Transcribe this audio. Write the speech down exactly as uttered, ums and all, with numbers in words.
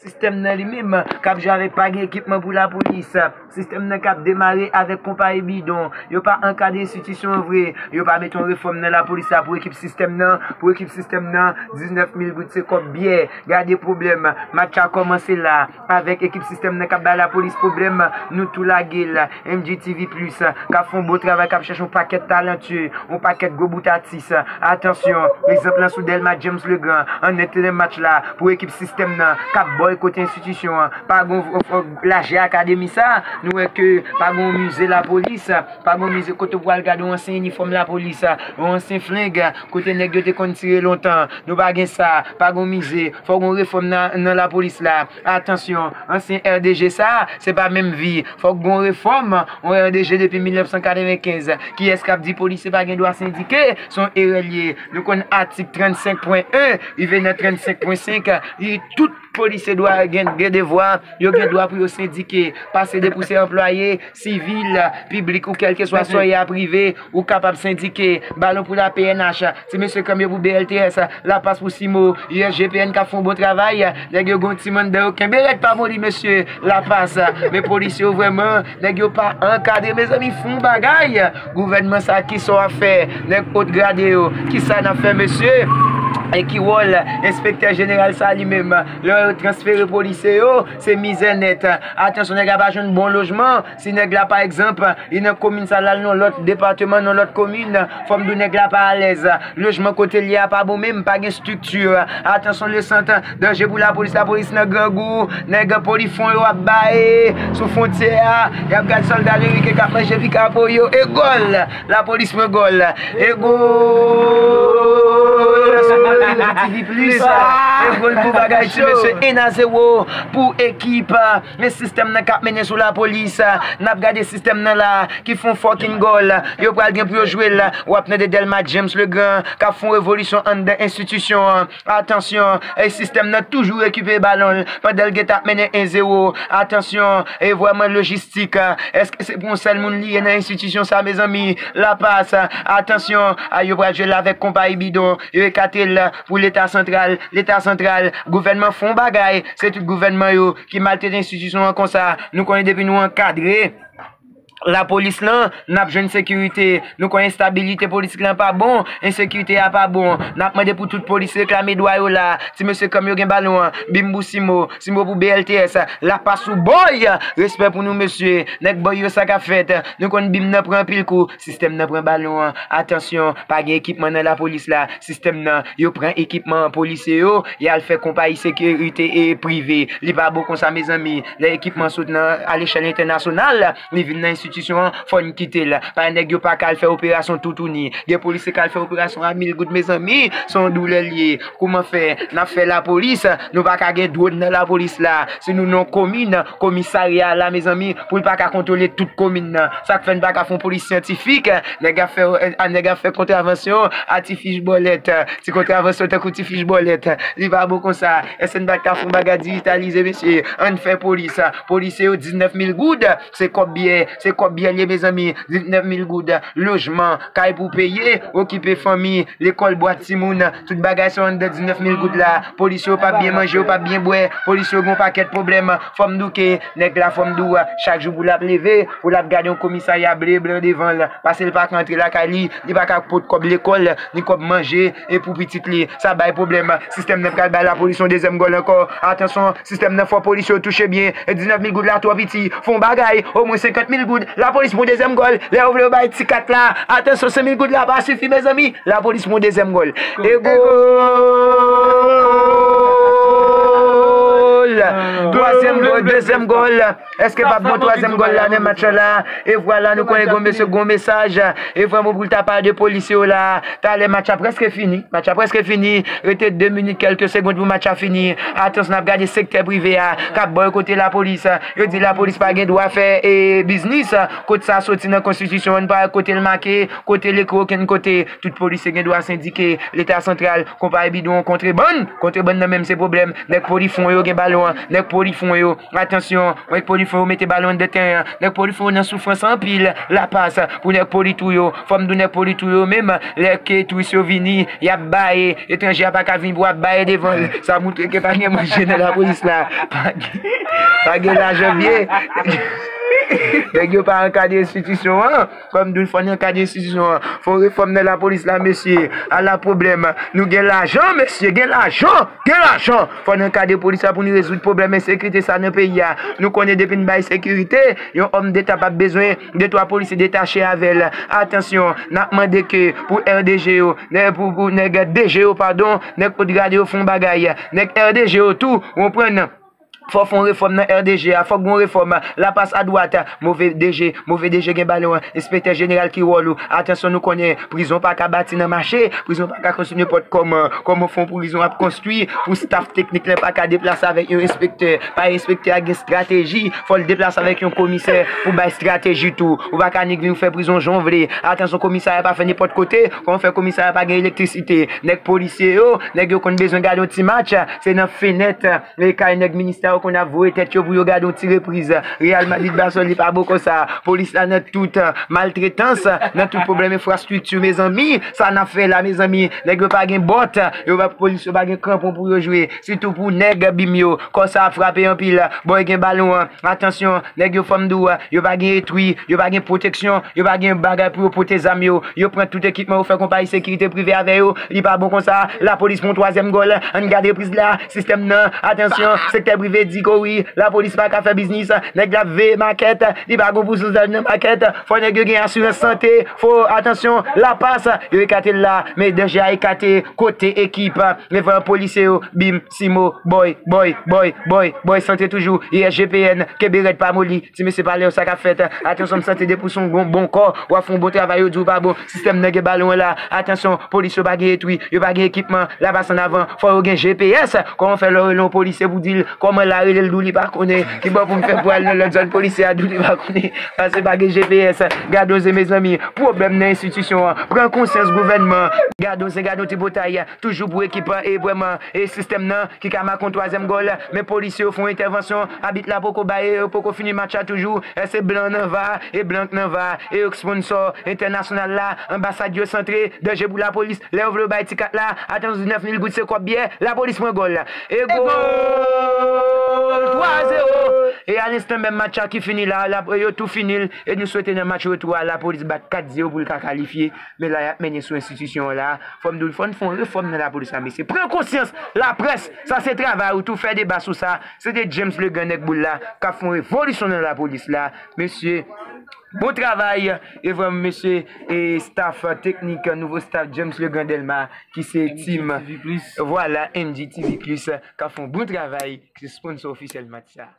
Sistèm nan li menm k ap jwe avèk pa gen ekipman pou lapolis. Sistèm nan k ap demare avèk konpayi bidon. Yo pa ankadre enstitisyon an vre. Yo pa mete yon refòm nan lapolis la pou ekip sistèm nan. Pou ekip sistèm nan, diznèf mil goud se kòb byè. Gade pwoblèm. Match la kòmanse la. Avèk ekip sistèm nan k ap bay lapolis pwoblèm. Nou tou lage l. M G T V Plus, k ap fè yon bon travay, k ap chèche yon pakèt talantye, yon pakèt gwo bout atis. Atansyon, egzanp lan sou Dèlma James Legrand, an entènè match la, pou ekip sistèm nan, k ap bòykote enstitisyon an. Pa gon, lajè akademi sa, nou wè ke pa gon mize lapolis, pa gon mize kote w pral gade yon ansyen inifòm lapolis, yon ansyen fleng, kote nèg yo te konn tire lontan. Nou pa gen sa, pa gon mize, fò gon refòm nan, nan lapolis la. Atansyon, ansyen R D G sa, se pa menm vi. Fòk gon refòm, yon R D G depi mil nèf san katrevenkenz. Kiyès k ap di polisye pa gen dwa sendike? Se yon erè l ye. Nou konn atik trannsenk pwen en, rive nan trannsenk pwen senk, li tout polisye dwa gen, gen devwa, yo gen dwa pou yo sendike, pase de pou se anplwaye, sivil, piblik ou kèlkeswa sa w ye a prive, ou kapab sendike. Balon pou la P N H, ti mesye kanpe pou B L T S, Lapas pou Simo, U S G P N k ap fè yon bon travay, nèg yo gon timoun dan yo, kenbe rèd pa moli mesye, Lapas, men polisye yo vrèman, nèg yo pa ankadre, mezanmi, fè yon bagay. Gouvènman sa, kisa w ap fè? Nèg wot grade yo, kisa n ap fè mesye? E ki wòl enspektè jeneral sa li menm? Lè yo transfere polisye yo, se mizè nèt. Atansyon, nèg la pa jwenn bon lojman. Si nèg la, pa egzanp, li nan komin sa, l al nan lòt depatman, nan lòt komin, fò m di w nèg la pa alèz. Lojman kote l ye a pa bon menm, pa gen estrikti. Atansyon, Lesant, danje pou lapolis, lapolis nan grangou. Nèg Polifwon yo ap bay sou fwontyè a. Y ap gade sòlda ameriken k ap manje pikapo yo. E gòl! Lapolis pran gòl. E gòl! T V Plus. E gòl pou bagay ti mesye, en a zewo pou ekip. Men sistèm nan k ap mennen sou lapolis. N ap gade sistèm nan la ki fè yon fucking gòl. Yo pral gen pou yo jwe l. W ap tande Dèlma James Legrand k ap fè yon revolisyon anndan enstitisyon an. Atansyon, e sistèm nan toujou rekipere balon l pandan l gentan ap mennen en zewo. Atansyon, e vrèman lojistik. Èske se pou yon sèl moun li ye nan enstitisyon sa, mezanmi? Lapas, atansyon, a, yo pral jwe l avèk konpayi bidon. Yo ekate l pou Leta santral. Leta santral, gouvènman fè yon bagay. Se tout gouvènman yo ki maltrete enstitisyon an konsa. Nou konnen depi nou ankadre lapolis lan, n ap jwenn sekirite. Nou konnen estabilite politik lan pa bon, ensekirite a pa bon. N ap mande pou tout polis reklame dwa yo la. Ti mesye kanpe yo gen balon an. Bim pou Simo, Simo pou B L T S. Lapas ou bòy! Respè pou nou mesye. Nèg bòy yo sa k ap fèt. Nou konn Bim nan pran anpil kou. Sistèm nan pran balon an. Atansyon, pa gen ekipman nan lapolis la. Sistèm nan, yo pran ekipman polisye yo, y al fè konpayi sekirite e prive. Li pa bon konsa, mezanmi. Lè ekipman sot nan, alechèl entènasyonal, li vin nan enstitisyon an, fò n kite l. Parèy nèg yo pa ka al fè operasyon toutouni. Gen polisye k al fè operasyon a mil goud, mezanmi, se yon doulè l ye. Kouman fè? N ap fè lapolis, nou pa ka gen dwòn nan lapolis la. Si nou nan yon komin, komisarya a la, mezanmi, pou l pa ka kontwole tout komin nan. Sa k fè n pa ka fè yon polis syantifik, nèg ap fè, a, nèg ap fè kontravansyon a ti fich bòlèt. Ti kontravansyon tankou ti fich bòlèt. Li pa bon konsa. Èske n pa ka fè yon bagay dijitalize, mesye? Ann fè polis. Polisye yo, diznèf mil goud. Se kòb byè, se kòb byè l ye, mezanmi. Diznèf mil goud. Lojman, kay pou peye, okipe fanmi, lekòl, bwat timoun, tout bagay sa anndan diznèf mil goud la. Polisye yo p ap byen manje, yo p ap byen bwè. Polisye yo gen yon pakèt pwoblèm. Fò m di w ke nèg la, fò m di w, chak jou pou l ap leve, pou l ap gade yon komisarya ble blan devan l. Paske l pa ka antre lakay li, li pa ka pot kòb lekòl, ni kòb manje, e pou pitit li. Sa bay pwoblèm. Sistèm nan pral bay lapolis yon dezyèm gòl ankò. Atansyon, sistèm nan fò polisye yo touche byen. E diznèf mil goud la twò piti. Fè yon bagay, omwen senkant mil goud. Lapolis pran dezyèm gòl. Lè yo vle yo bay ti kat la. Atansyon, senk mil goud la pa sifi, mezanmi. Lapolis pran dezyèm gòl. E gòl! Twazyèm gòl, dezyèm gòl. Èske p ap gen twazyèm gòl la nan match la? E vwala, nou konnen gon mesye, gon mesaj. E vrèman, pou l ta pale de polisye yo la. Talè, match la prèske fini. Match la prèske fini. Rete de minit, kèlke segonn pou match la fini. Atansyon, n ap gade sektè prive a k ap bòykote lapolis. Yo di lapolis pa gen dwa fè, e, biznis. Kot sa soti nan konstitisyon an, pa kote l make, kote l ekri okenn kote. Tout polisye gen dwa sendike. Leta santral, konpayi bidon, kontrebann. Kontrebann nan menm se pwoblèm. Nèg Polifwon yo gen balon an. Nèg Polifwon yo, atansyon, nèg Polifwon yo mete balon anndan teren an. Nèg Polifwon yo nan soufrans anpil, Lapas, pou nèg Politwou yo. Fò m di w nèg Politwou yo menm, lè ke touris yo vini, y ap baye, etranje a pa ka vin pou ap baye devan l. Sa moutre ke pa gen manje nan lapolis la. Pa gen, pa gen lajan byen. Nèg yo pa ankadre enstitisyon an. Kòm di w, fò n ankadre enstitisyon an. Fò refòm nan lapolis la, mesye. Ala pwoblèm. Nou gen lajan, mesye, gen lajan. Gen lajan! Fò n ankadre polis la pou nou rezoud pwoblèm ensekirite sa nan peyi a. Nou konnen depi n bay sekirite, yon òm deta p ap bezwen de twa polisye detache avè l. Atansyon, n ap mande ke pou R D G yo, nèg, pou, pou nèg D G yo, padon, nèg Haute Garde yo fè yon bagay. Nèg R D G yo tou, w konprann? Fò fè yon refòm nan R D G a, fòk gon refòm. Lapas adwat, move D G, move D G gen balon, enspektè jeneral ki wòl ou. Atansyon, nou konnen prizon pa ka bati nan mache, prizon pa ka konstwi nenpòt kòman. Kòman fè yon prizon ap konstwi pou staff teknik la pa ka deplase avèk yon enspektè? Pa enspektè a gen estrateji, fò l deplase avèk yon komisè pou bay estrateji tou. Ou pa ka nik vin fè prizon jan w vle. Atansyon, komisarya pa fè nenpòt kote, kòman fè komisarya pa gen elektrisite? Nèg polisye yo, nèg yo konn bezwen gade yon ti match, se nan fenèt e kay nèg ministè yo konn ap voye tèt yo pou yo gade yon ti repriz. Real Madrid Barcelone, li pa bon konsa. Polis la nan tout maltretans, nan tout pwoblèm enfrastrikti, mezanmi. Sa n ap fè la, mezanmi? Nèg yo pa gen bòt, yo pa, polis yo pa gen kranpon pou yo jwe. Sitou pou nèg bim yo. Kò sa ap frape anpil. Bòy gen balon an. Atansyon, nèg yo, fò m di w, yo pa gen etwi, yo pa gen pwoteksyon, yo pa gen bagay pou yo pote zam yo. Yo pran tout ekipman yo, fè konpayi sekirite prive avè yo. Li pa bon konsa. Lapolis pran twazyèm gòl. Ann gade repriz la. Sistèm nan. Atansyon, sektè prive di ke wi, lapolis pa ka fè biznis. Nèg la ap veye makèt. Li pa gon pousantaj nan makèt. Fò nèg yo gen asirans sante. Fò, atansyon, Lapas. Yo ekate l la. Men danje a ekate kote ekip. Men fò polisye yo. Bim, Simo, bòy, bòy, bòy, bòy, bòy, sante toujou. Yes, G P N, kenbe rèd pa moli. Ti mesye pa lè yo sa k ap fèt. Atansyon, m santi depi w se yon bon, bon kò, w ap fè yon bon travay, yo di w pa bon. Sistèm nan gen balon an la. Atansyon, polis yo pa gen etwi, yo pa gen ekipman. Lapas ann avan, fò yo gen G P S. Kòman fè lè w rele yon polisye pou di l kòman l a rele l, di w li pa konnen? Kibò pou m fè pou al nan lòt zòn, polisye a di w li pa konnen? Paske pa gen G P S. Gade yon zen, mezanmi. Pwoblèm nan enstitisyon an. Pran konsyans, gouvènman. Gade yon zen, gade yon ti potay. Toujou pou ekip an e vrèman e sistèm nan ki ka make yon twazyèm gòl. Men polisye yo fè yon entèvansyon. Abit la poko bay, yo poko fini match la toujou. E se blan nan va, e blan k nan va, e yo k sponsò entènasyonal la, anbasad yo santre, danje pou lapolis. Lè yo vle yo bay ti kat la, atansyon, diznèf mil goud se kòb byè, lapolis pran gòl. E gòl! Twa zewo! E alenstan menm match la ki fini la, la, yo tou fini l, e nou swete nan match retou a, lapolis bat kat zewo pou l ka kalifye. Men la, y ap mennen sou enstitisyon an la. Fò m di w, fò n fè yon refòm nan lapolis la, mesye. Pran konsyans, laprès, sa se travay ou tou, fè deba sou sa. Se te James Legrand, nèg boul la, k ap fè yon revolisyon nan lapolis la. Mesye, bon travay, e vrèman, mesye, e staff teknik, nouvo staff James Legrand Delma, ki se team, vwala, M G T V Plus, k ap fè yon bon travay, ki se sponsò ofisyèl match sa.